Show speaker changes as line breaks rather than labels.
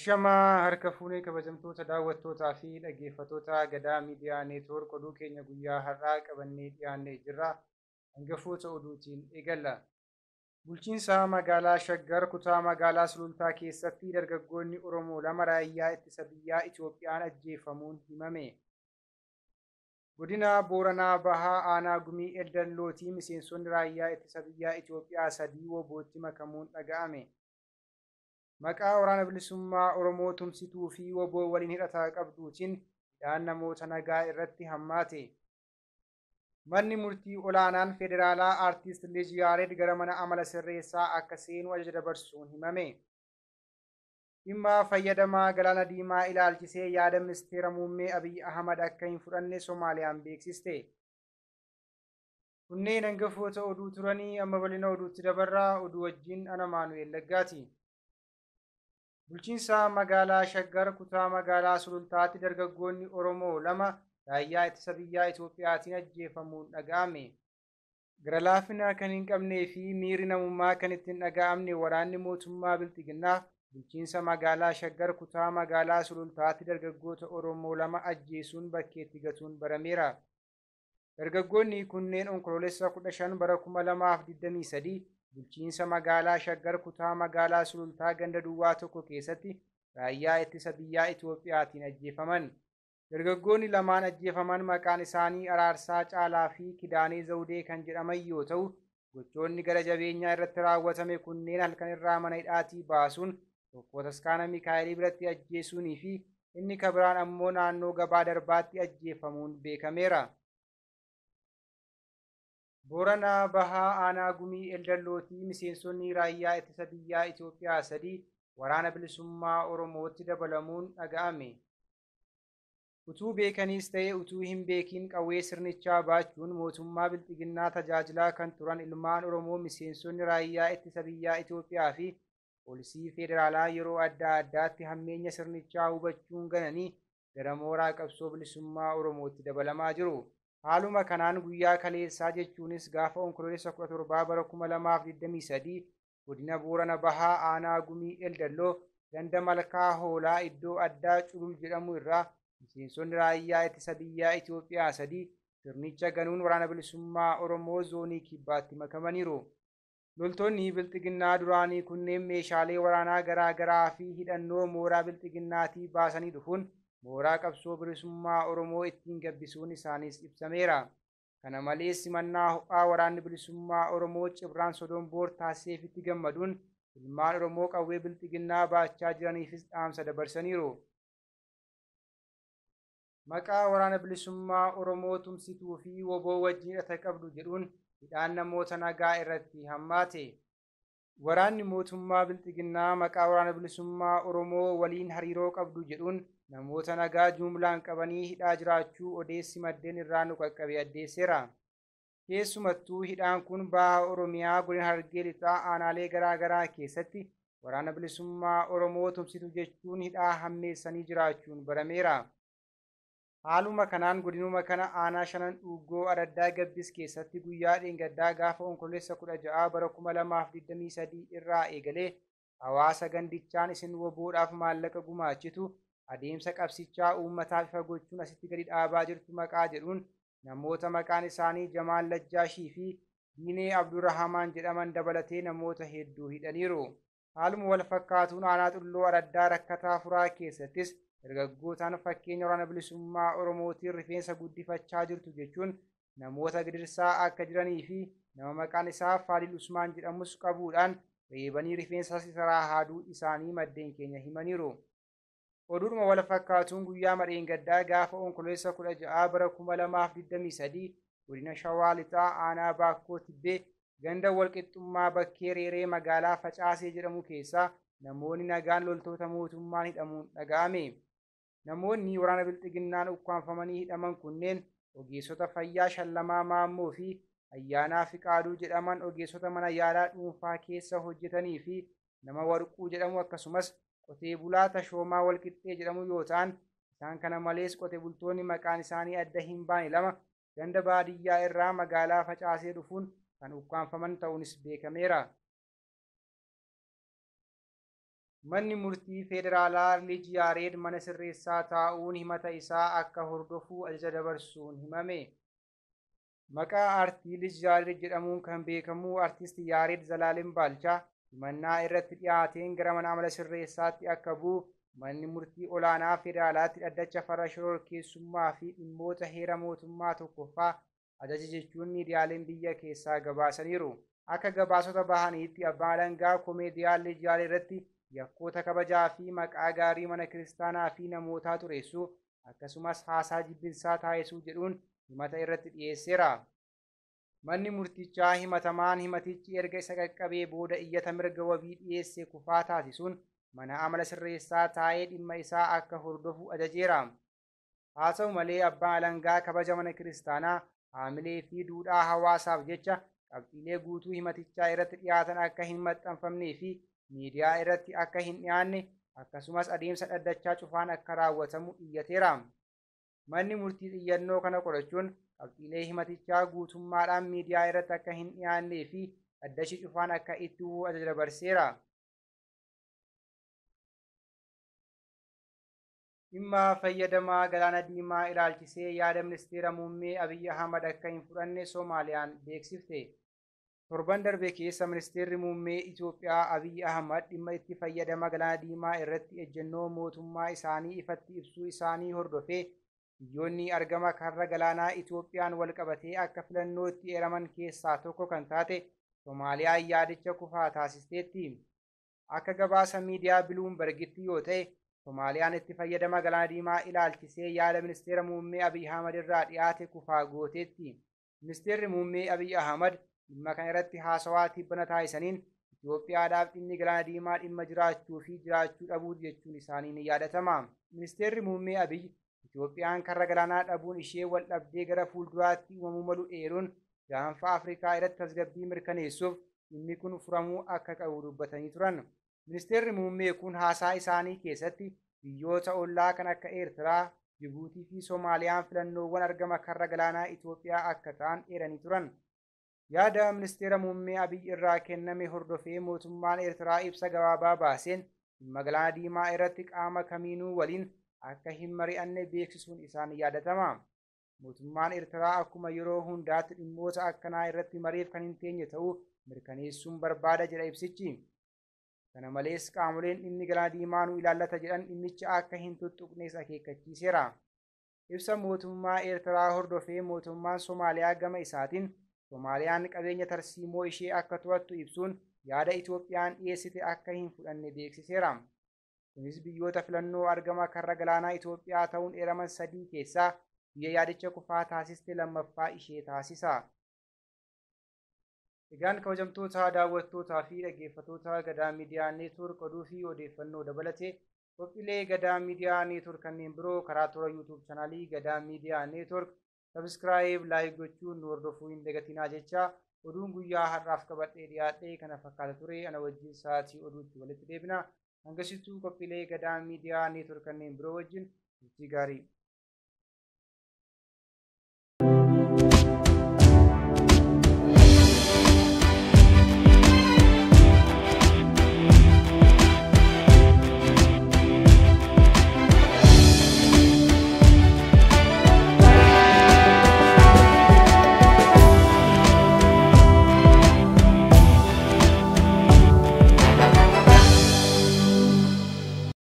Ashamaa harka fuunee kabajamtoota daawwattootaa fi dhaggeeffattoota Gadaa Miidiyaa Neetwoork oduu keenya guyyaa har'aa qabannee dhiyaannee jirra. Hangafoota oduutiin eegalla. Bulchiinsa magaalaa Shaggar kutaa magaalaa Sulultaa keessatti dargaggoonni Oromoo lama raayyaa ittisa biyyaa Itoophiyaan ajjeefamuun himame. Godina Booranaa Bahaa Aanaa Gumii Eldallootii miseensonni raayyaa ittisa biyyaa Itoophiyaa 3 WBOtti makamuun dhaga'ame. Maqaa Waraana Bilisummaa Oromoo tumsituu fi WBO waliin hidhata qabduutiin hidhaan namoota nagaa irratti hammaate. Manni murtii olaanaan federaalaa Aartist Lij Yaared gara mana amala sirreessaa akka seenu ajaja dabarsuun himame. Dhimma fayyadamaa Galaana Diimaa ilaalchisee yaada ministeera muummee Abiy Ahmad akka hin fudhanne Somaaliyaan beeksiste. Kunneen hangafoota oduu turanii amma bal'ina oduutti dabarraa oduu wajjin ana Maanu'eel Laggaati. Bulchiinsa magaalaa Shaggar kutaa magaalaa Sulultaatti dargaggoonni Oromoo lama raayyaa ittisa biyyaa Itoophiyaatiin ajjeefamuun dhaga'ame. Gara laafina kan hin qabnee fi miirri namummaa kan ittiin dhaga'amne waraanni mootummaa Bilxiginnaa bulchiinsa magaalaa Shaggar kutaa magaalaa Sulultaatti dargaggoota Oromoo lama ajjeesuun bakkeetti gatuun barameera. Dargaggoonni kunneen Onkoloolessa 15 bara 2023 bulchiinsa magaalaa Shaggar kutaa magaalaa Sulultaa ganda duwwaa tokko keessatti raayyaa ittisa biyyaa Itoophiyaatiin ajjeefaman. Dargaggoonni lamaan ajjeefaman maqaan isaanii Araarsaa Caalaa fi Kidaanee Zawudee kan jedhaman yoo ta'u, gochoonni gara jabeenyaa irratti raawwatame kunneen halkan irraa mana hidhaatii baasuun tokko Taskaana Mikaa'elii biratti ajjeesuunii fi inni kabiraan ammoo naannoo gabaa darbaatti ajjeefamuun beekameera. Booranaa Bahaa Aanaa Gumii Eldallootii miseensonni raayyaa ittisa biyyaa Itoophiyaa 3 waraana bilisummaa Oromootti dabalamuun dhaga'ame. Utuu beekaniis ta'e utuu hin beekiin qawwee sirnichaa baachuun mootummaa Bilxiginnaa tajaajilaa kan turan ilmaan Oromoo miseensonni raayyaa ittisa biyyaa Itoophiyaa fi poolisii federaalaa yeroo adda addaatti hammeenya sirnichaa hubachuun gananii gara mooraa qabsoo bilisummaa Oromootti dabalamaa jiru. Haaluma kanaan guyyaa kaleessaa jechuunis gaafa Onkoloolessa 17 bara 2023 godina Boorana Bahaa Aanaa Gumii Eldalloo ganda Malkaa Hoolaa iddoo addaa Culul jedhamu irraa miseensonni raayyaa ittisa biyyaa Itoophiyaa 3 sirnicha ganuun waraana bilisummaa Oromoo zoonii kibbaatti makamaniiru. Loltoonni Bilxiginnaa duraanii kunneen meeshaalee waraanaa garaa garaa fi hidhannoo mooraa Bilxiginnaatii baasanii dhufuun mooraa qabsoo bilisummaa Oromoo ittiin gabbisuun isaaniis ibsameera. Kana malees simannaa ho'aa waraanni bilisummaa Oromoo Cibraan Sodomboor taasiseefitti gammaduun ilmaan Oromoo qawwee Bilxiginnaa baachaa jiraniifis dhaamsa dabarsaniiru. Maqaa waraana bilisummaa Oromoo tumsituu fi WBO wajjin hidhata qabdu jedhuun hidhaan namoota nagaa irratti hammaate. Waraanni mootummaa Bilxiginnaa maqaa waraana bilisummaa Oromoo waliin hariiroo qabdu jedhuun namoota nagaa jumlaan qabanii hidhaa jiraachuu odeessi maddeen irraa nu qaqqabe addeesseera. Keessumattuu hidhaan kun baha Oromiyaa godina Harargee lixaa aanaalee garaa garaa keessatti waraana bilisummaa Oromoo tumsitu jechuun hidhaa hammeessanii jiraachuun barameera. Haaluma kanaan godinuma kana aanaa shanan dhuuggoo araddaa gabbis keessatti guyyaa dheengaddaa gaafa Onkoloolessa 16 bara 2023 irraa eegalee hawaasa gandichaan isin WBOdhaaf maallaqa gumaachitu adeemsa qabsichaa uummataaf ifa gochuun asitti gadi dhaabaa jirtu maqaa jedhuun namoota maqaan isaanii Jamaal Lajjaashii fi Diinee Abdurrahamaan jedhaman dabalatee namoota hedduu hidhaniiru. Haaluma wal fakkaatuun aanaa xulloo araddaa rakkataa furaa keessattis dargaggootaan fakkeenya waraana bilisummaa Oromootiin rifeensa guddifachaa jirtu jechuun namoota gidirsaa akka jiranii fi nama maqaan isaa Faadil Usmaan jedhamus qabuudhaan reebanii rifeensa isaraa haaduu isaanii maddeen keenya himaniiru. Oduudhuma wal fakkaatuun guyyaa madheengaddaa gaafa Onkoloolessa 16 bara 2023 godina Shawaa Lixaa Aanaa Baakkoo Tibbee ganda walqixxummaa bakkee Reeree magaalaa Facaasee jedhamu keessaa namoonni nagaan loltoota mootummaan hidhamuun dhaga'ame. Namoonni waraana Bilxiginnaan ukkaamfamanii hidhaman kunneen ogeessota fayyaa Shallamaa Maammoo fi Ayyaanaa Fiqaaduu jedhaman ogeessota mana yaalaa dhuunfaa keessa hojjetanii fi nama Warquu jedhamu akkasumas qotee bulaa Tashoomaa Walqixxee jedhamu yoo ta'an isaan kana malees qote bultoonni maqaan isaanii adda hin baane lama ganda baadiyyaa irraa magaalaa Facaasee dhufuun kan ukkaamfaman ta'uunis beekameera. Manni murtii federaalaa Lij Yaareed mana sirreessaa taa'uun himata isaa akka hordofu ajaja dabarsuun himame. Maqaa aartii Lij Yaareed jedhamuun kan beekamu artist Yaareed Zalaalem Baalchaa himannaa irratti dhiyaateen gara mana amala sirreessaatti akka bu'u manni murtii olaanaa federaalaatti dhaddacha farra shororkeessummaa fi dhimmoota heera mootummaa tokkoffaa ajaja jechuun miidiyaaleen biyya keessaa gabaasaniiru. Akka gabaasota bahaniitti abbaan alangaa komeediyaan Lij Yaareed irratti yakkoota kabajaa fi maqaa gaarii mana kiristaanaa fi namootaa xureessuu akkasumas haasaa jibbinsaa taasisuu jedhuun himata irratti dhiyeesseera. Manni murtichaa himatamaan himatichi erga isa qaqqabee booda iyyata mirga wabii dhiyeesse kufaa taasisuun mana amala sirreessaa taa'ee dhimma isaa akka hordofu ajajeera. Haa ta'u malee abbaan alangaa kabaja mana kiristaanaa haamilee fi duudhaa hawaasaaf jecha qabxiilee guutuu himatichaa irratti dhiyaatan akka hin maxxanfamnee fi miidiyaa irratti akka hin dhiyaanne akkasumas adeemsa dhaddachaa cufaan akka raawwatamu iyyateera. Manni murtii xiyyannoo kana qorachuun qabxiilee himatichaa guutummaadhaan miidiyaa irratti akka hin dhiyaannee fi dhaddachi cufaan akka itti bu'u ajaja dabarseera. Dhimma fayyadamaa galaana diimaa ilaalchisee yaada ministeera muummee Abiyyi Ahmad akka hin fudhanne Soomaaliyaan beeksifte. Torban darbe keessa ministeerri muummee Itoophiyaa Abiyyi Ahmad dhimma itti fayyadama galaana diimaa irratti ejjennoo mootummaa isaanii ifatti ibsuu isaanii hordofee biyyoonni argama karra galaanaa Itoophiyaan wal qabatee akka filannootti eeraman keessaa tokko kan taate Soomaaliyaan yaadicha kufaa taasisteetti. Akka gabaasa miidiyaa Biluumbergitti yoo ta'e Soomaaliyaan itti fayyadama galaana diimaa ilaalchisee yaada ministeera muummee Abiyyi Ahmad irraa dhiyaate kufaa gooteetti. Ministeerri muummee Abiyyi Ahmad dhimma kana irratti haasawaa tibbana taasisaniin Itoophiyaadhaaf dhimmi galaana diimaa dhimma jiraachuu fi jiraachuu dhabuu jechuun isaanii ni yaadatama. Ministeerri muummee Abiyyi Itoophiyaan karra galaanaa dhabuun ishee wal dhabdee gara fuulduraatti uumamuu malu eeruun gaanfa Afrikaa irratti tasgabbii mirkaneessuuf dhimmi kun furamuu akka qabu dubbatanii turan. Ministeerri muummee kun haasaa isaanii keessatti biyyoota ollaa kan akka Eertiraa, Jibuutii fi Soomaaliyaan filannoowwan argama karra galaanaa Itoophiyaa akka ta'an eeranii turan. Yaada ministeera muummee Abiyyi irraa kenname hordofee mootummaan Eertiraa ibsa gabaabaa baaseen dhimma galaana diimaa irratti qaama kamiinuu waliin akka hin mari'anne beeksisuun isaan yaadatama. Mootummaan Eertiraa akkuma yeroo hundaatti dhimmoota akkanaa irratti mariif kan hin teenye ta'uu mirkaneessuun barbaada jedha ibsichi. Kana malees qaamoleen dhimmi galaana diimaa nu ilaallata jedhan dhimmicha akka hin tuttuqnes akeekkachiiseera. Ibsa mootummaa Eertiraa hordofee mootummaan Somaaliyaa gama isaatiin Soomaaliyaan qabeenya tarsiimoo ishee akka to'attu ibsuun yaada Itoophiyaan dhiyeessite akka hin fudhanne beeksiseera. Kunis biyyoota filannoo argama karra galaanaa Itoophiyaa ta'uun eeraman sadii keessaa biyya yaadicha kufaa taasiste lammaffaa ishee taasisa. Egaan kabajamtoota daawwattootaa fi dhaggeeffattoota Gadaa Miidiyaa Neetwoork oduu fi odeeffannoo dabalatee qophiilee Gadaa Miidiyaa Neetwoork kanneen biroo karaa toora YouTube chaanaalii Gadaa Miidiyaa Neetwoork sabiskiraayib laayik gochuun nu hordofuu hin dagatinaa jecha oduun guyyaa har'aaf qabadhee dhiyaadhee kana fakkaata ture ana wajjin sa'aatii oduutti walitti deebina. Hangasittuu qophiilee Gadaa Miidiyaa Neetwoork kanneen biroo wajjin turtii gaarii.